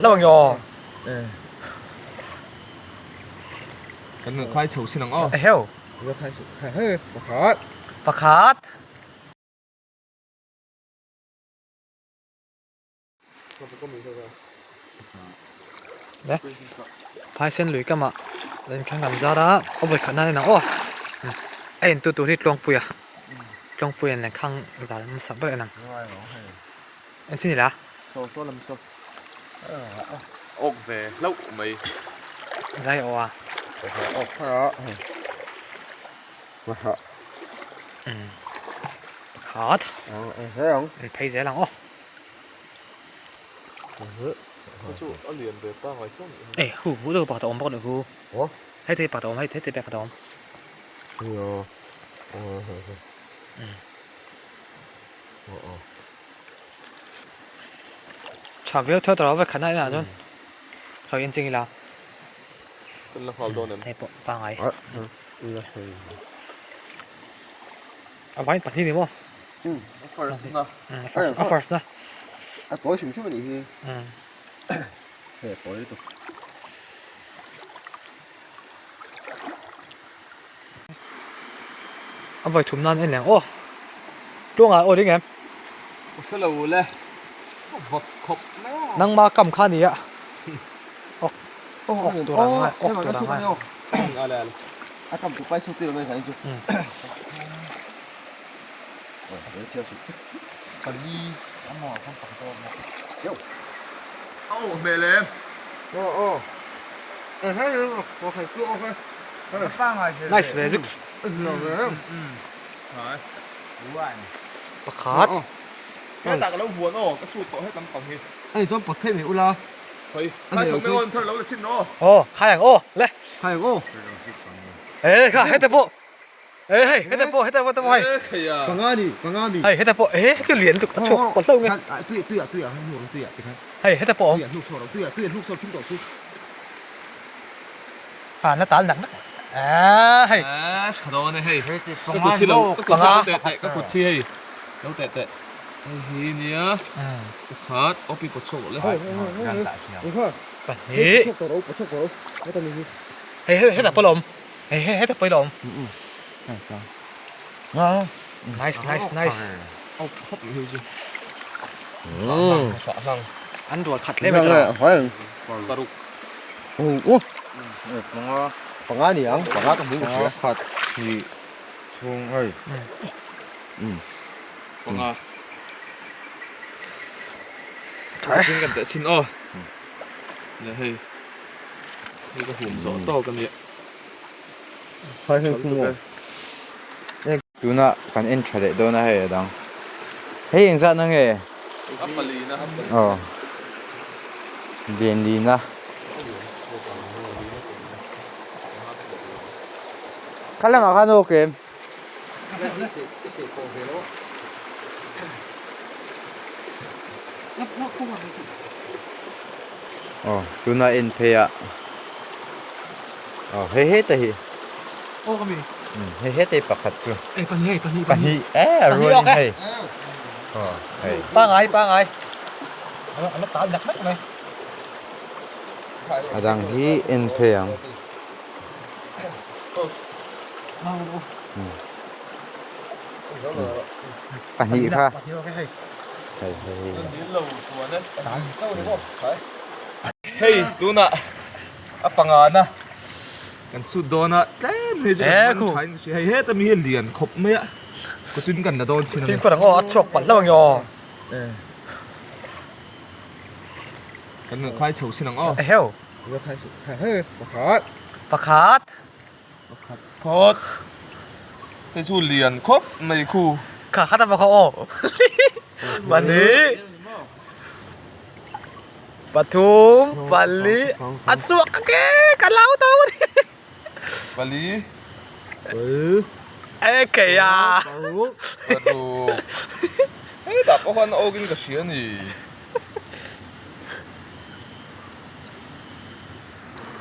Lo ang aw. Kan ngan khai chho sin ang aw. Eheu. Pakhat. Pakhat. Le. Phaisen lui kama len khan kan zar a, a vawi khat nan en ang aw. A en tu tur hi Tluangpuia. Tluangpuia nen khang zar hmasa ber en ang. En chin ila. Saw saw lam saw. Awk ve hlauh mai. Zai aw a. Awk phar a. Mahah. Pakhat. Eng zel ang. En phei zel ang aw. Chu a lian ve pangai chuan. Ei hu hu deuh pakhat a awm bawk anih hu. Hei te pakhat a awm hei te pakhat a awm. Tha viau theuh tawh lo vek khat na inah chuan sawi en ching ila. Kan la nghal dawn em? Hei pawh pangai. A vain pahnih ni maw? A first na. A first na. A tawi hrim hrim anih hi. Hei a tawi lutuk. A vawi thum nan en leh ang aw. Tluangah aw ding em? Ka hre lo le. Ka vawt khawp mai a. Nangma kam kha a ni a. Awk awk tur ang ngai awk tur ang ngai. Ale ale. A kam tu pai suti lo mai kha chu. Pali amaw khan pakhat a awm a. Aw hmel em? Aw aw. Nice ve zuk. Pakhat. Hetah ka lo huan aw, ka sut tawh hetam pang hi. Ani chuan pawt phei mai ula. Khai, khai chho mai aw, thar lo la chin rawh aw. Aw, khai ang aw, le. Khai ang aw. E kha, heta pawh. E hei, heta pawh, heta pawh, heta pawh hei. Panga ni, panga mi. Hei, heta pawh, e chu lian lutuk, a chhuak pawh hlauh nge. Tuiah, tuiah, tuiah, hnuk ang tuiah tikhan. Hei, heta pawh awm. Tuiah hnuk chhuak lo, tuiah, tuiah hnuk chhuak thim tawh chu. Ha, na tal nak nak. A hei. A tha dawn e hei. Ka kut hi lo, ka kut hi lo teh teh, ka kut hi hei. Lo teh teh. Hei hi nia. Pakhat, opi pawt chhuak lo le. Pahnih. Hei, hei, heta pawh la awm. Hei, hei, heta pawh i la awm. Nice, nice, nice. An rual khat hle mai tawh. Paruk. Panga ni ang, panga ka hmu ka Khat hnih chhung hei. Panga. Tha kan teh chin aw. Le hei. Hei ka hum zawh tawk a nia. Tuna kan en tha leh dawn a hei a dang. Hei engzat na nge? A palina. Aw. Lianlina. Kha lamah khan aw kem. Aw tuna en phei a. Aw hei heta hi. Aw ka mi. Hei heta hi pakhat chu. Ei pahnih hei pahnih pahnih e a rual in hei. Aw hei. Pangai pangai. An la tal dak dak mai. A dang hi en phei ang. Pahnih kha. Hei hei hei. Hei tunah a pangana kan sut dawn a tlem hei chu kan man thain ka hria hei heta mi hi a lian khawp mai a kawtin kan la dawn chin a ni. Fimkhur ang aw a chhuak palh hlauh ang aw. Kan ngan khai chho chin ang aw. Eheu. Pakhat. Pakhat. Pakhat phawt. Hei chu lian khawp mai khu. Kha khat a va khaw aw. Pahnih. Pathum, pali, a chhuak ka ke ka lau tho a ni. Pali. E kei a. Paruk. Paruk. Hetah pawh khan a awkin ka hria a ni.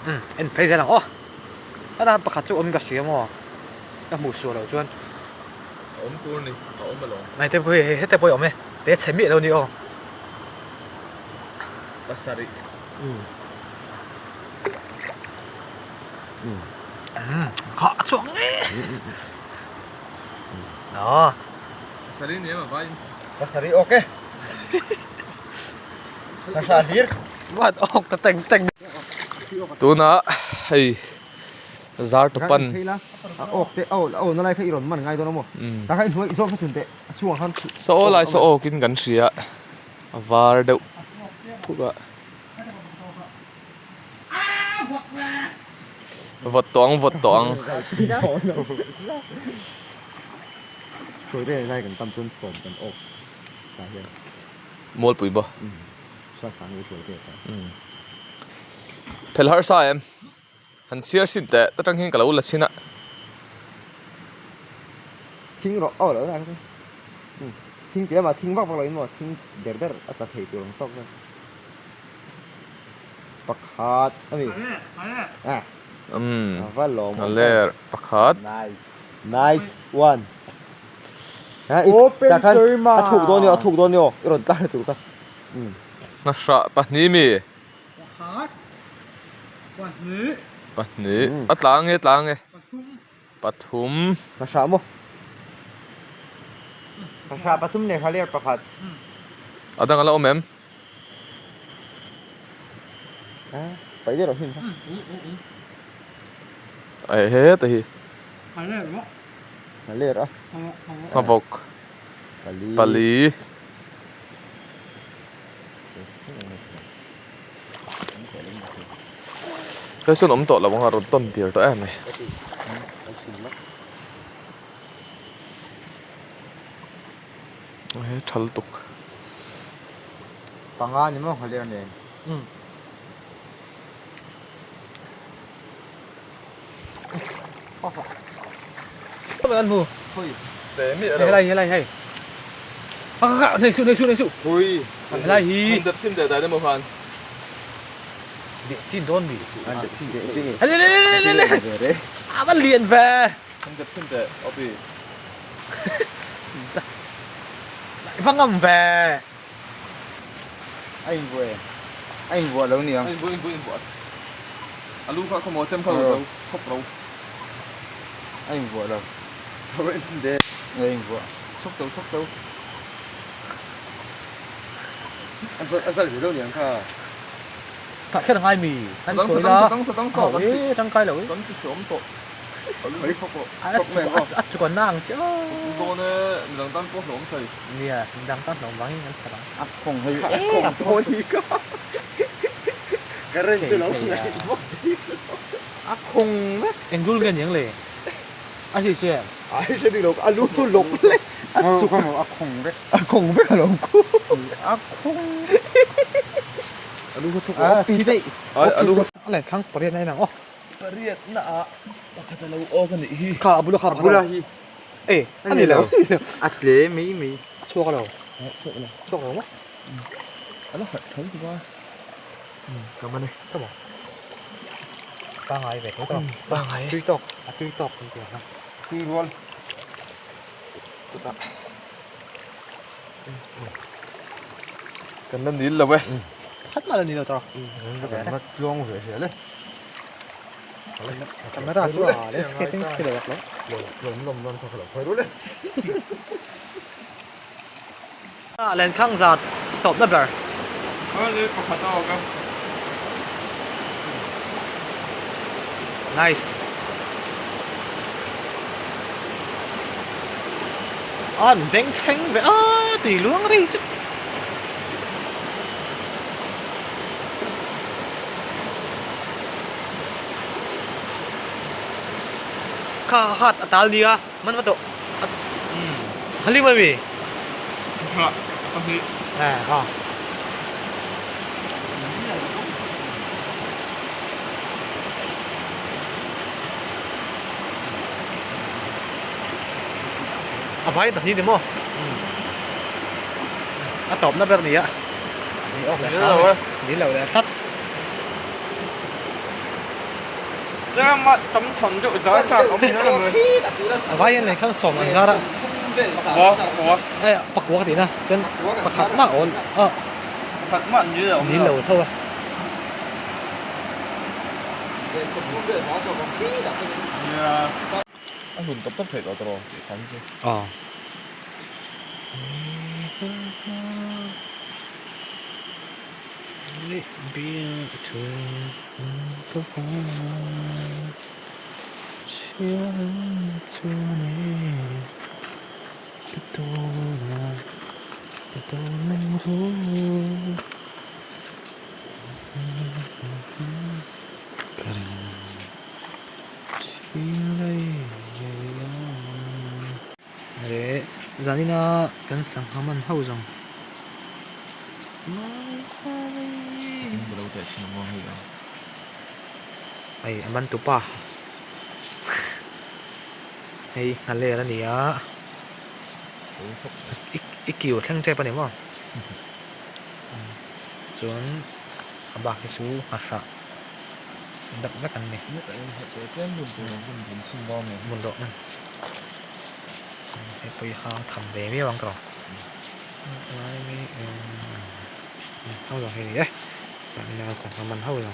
Umm en phei zel ang aw. Heta pakhat chu awm ka hria maw ka hmuh suah loh chuan. A awm tur ni a awm alawm. Hei te pawh hi hete pawh hi a awm e te chhe miah lo ni aw. Pasarih. Kha a chhuak nge. Aw. Pasarih ni em a vaiin. Pasarih awk e. Ka hra hlir. What awk ta teng teng. Tunah hei zar tupan. A awk te a aw na lai kha i rawn man ngai dawn a maw. Ta kha i hnuai i zawng kha chhun teh a chhungah khan. Saw lai saw awkin kan hria a var deuh phuk a. Vawt tawh ang vawt tawh ang. Sawi reng lai kan tam chuan sawm kan awk tah hian. Mualpui ba. Hra sang leh hruai te kha. Phel harsa em? Han chhiar sin teh ta tang hian ka lo la chhin a. Thing rawh aw lo na kha. Thing ti lama thing vak vak lo in maw thing der der a tla thei tur ang tawk vel. Pakhat a ni. Umm. A va lawm awm em. Ler pakhat. Nice. Nice one. Open sorry ma. A thuk dawn nio a thuk dawn nio i rawn tlar tur kha. Hnahrah pahnih mi. Pakhat. Pahnih. Pahnih. A tla nge tla nge. Pathum. Pathum. Hnahrah maw? Hnahrah pathum leh hraler pakhat. A dang a la awm em? Paih deuh loh hnim kha. Ai heta hi. Hraler maw? Hraler a. Hmabawk. Pali. Pali. Hei sawn awm tawh lo ang a rawn tawn tir tawh em mai. He tha lutuk. Panga ni maw nghaler nen. Helai helai hei. Nei su nei su nei su. Hui. Helai hi. Dep chin deh dai emaw khan. Deh chin dawn mi. An dep chin deh chin. Hele le le le le. A va lian ve. An dep chin deh opi. Va ngam ve. A invuah em? A invuah lo niang. A invuah invuah invuah. A lu kha khawmaw chem kha lo chhawp ro. A invuah lo. Thawh in chin de. A invuah. Chhawp to chhawp to. A zal a zal ve lo niang kha. Tah kher ngai mi. An sawi la. A ho e tangkai lo e. Kan ti hreawm tawh. A chuk a nang chiah. Chuk dawn e midang tan pawh hlawm thei. Nia midang tan hlawm vangin kan khat ang. A khawng hei a khawng dawn hi ka current chu lo ngaih bawk a khawng vek. Eng rul nge niang le? A si che. Ai hre bik lo a lu chu lawk lek a chuk a khawng vek. A khawng vek a lo khu. A khawng a lu kha chuk a pi chei. A lu kha a len khang pariat na inang aw. Pariat na ah pakhat a lo awk a nih hi. Kha a bula kha A bula hi. E a ni lo. A tle mai mai. A chhuak a lo. Chhuak lo. Chhuak lo maw? A la harh tho bawk a. Ka man e. Ka maw? Pangai ve tho tawh. Pangai. Tui tawk. A tui tawk kan ti ang. Tui rual. Chutah. Kan la nil lo e. Khat mah la nil lo tawh. Kan la tluang ve hle le. Camera chu a landscape in thil a rak lo. Lawm lawm lawm kha ka lo khawi rul e. Lenkhang zat tawpna ber. Pakhat a awk a. Nice. An bengchheng ve a tui luang rei chu. Kha kha a tal nia man va tawh halim a mi ha a vai pahnih ni maw a tawpna ber nia. Ni awk leh hram e. Ni lo leh tlat. A vai hian lehkhang sawm an zar a. Pakua ka tihna chuan pakhat mah awl a. Ni lo tho a. A hlun tawp tawp theih tawh tawh tih khan chu. Aw. Leh zanina kan sangha man ho zawng hei a man tupa hei nghaler a ni a i kiu thleng tep a ni maw chuan a bak hi chu nghahrah dak vek an ni. Hmun rawh hei pawh hi hang tham ve viau ang tawh ho lo hei e sangha man ho lo.